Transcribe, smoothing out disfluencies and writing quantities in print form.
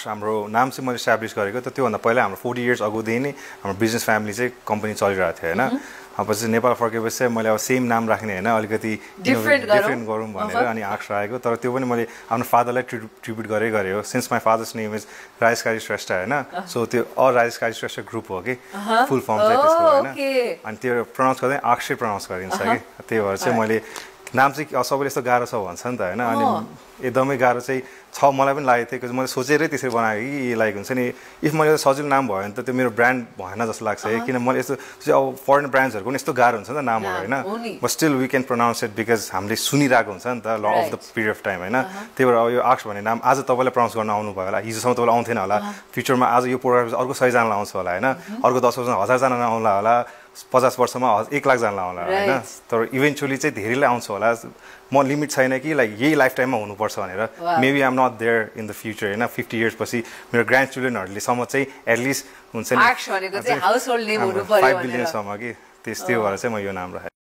हाम्रो नाम चाहिँ मैले एस्टाब्लिस गरेको त त्योभन्दा पहिला हाम्रो 40 इयर्स अगोदेखि नै हाम्रो बिजनेस फ्यामिली चाहिँ कम्पनी चलिरहेको थियो होइन पछि नेपाल फर्केपछि चाहिँ मैले अब सेम नाम राख्ने होइन अलिकति डिफ्रेन्ट गरौँ भनेर अनि आक्ष राखेको तर त्यो पनि मैले आफ्नो फादरलाई ट्रिब्युट गरेँ हो since my father's name is Rajesh Kaji Shrestha होइन सो त्यो राजेश काजी श्रेष्ठ ग्रुप हो कि फुल फर्म चाहिँ त्यसको होइन अनि त्यो प्रनाउन्स गर्दै आक्षै प्रनाउन्स गरिन्छ कि त्यही भएर चाहिँ मैले नाम चाहिँ सबैले यस्तो गाह्रो छ भन्छ नि त होइन अनि एकदमै गाह्रो चाहिँ छ मलाई पनि लागेको थियो मैले सोचेरै त्यसरी बनाएको कि लाइक हुन्छ नि इफ मैले सजिलो नाम भयो भने त त्यो मेरो ब्रान्ड भएन जस्तो लाग्छ है किन मैले यस्तो अब फरेन ब्रान्ड्सहरूको पनि यस्तो गाह्रो हुन्छ नि त नामहरू होइन but still we can pronounce it because हामीले सुनिरहेको हुन्छ नि त ल of the period of time होइन त्यही भएर अब यो आक्ष भन्ने नाम आज तपाईँलाई प्रनाउन्स गर्न आउनुभयो होला हिजोसम्म तपाईँलाई आउँथेन होला फ्युचरमा आज यो प्रोग्राम अर्को 100जनालाई आउँछ होला होइन अर्को 10 वर्षमा 1000जना आउला होला 50 वर्षमा 1 लाखजना आउला होइन तर इभेन्चुअली चाहिँ धेरैलाई आउँछ होला म लिमिट छैन कि लाइक यही लाइफ टाइममा हुनुपर्छ भनेर maybe I am not there in the future होइन 50 इयर्स पछि मेरो ग्रान्ड चिल्ड्रेनहरूले सम्म चाहिँ एटलिस्ट हुन्छ नि 5 बिलियनसम्म कि त्यो भएर चाहिँ म यो नाम राखेँ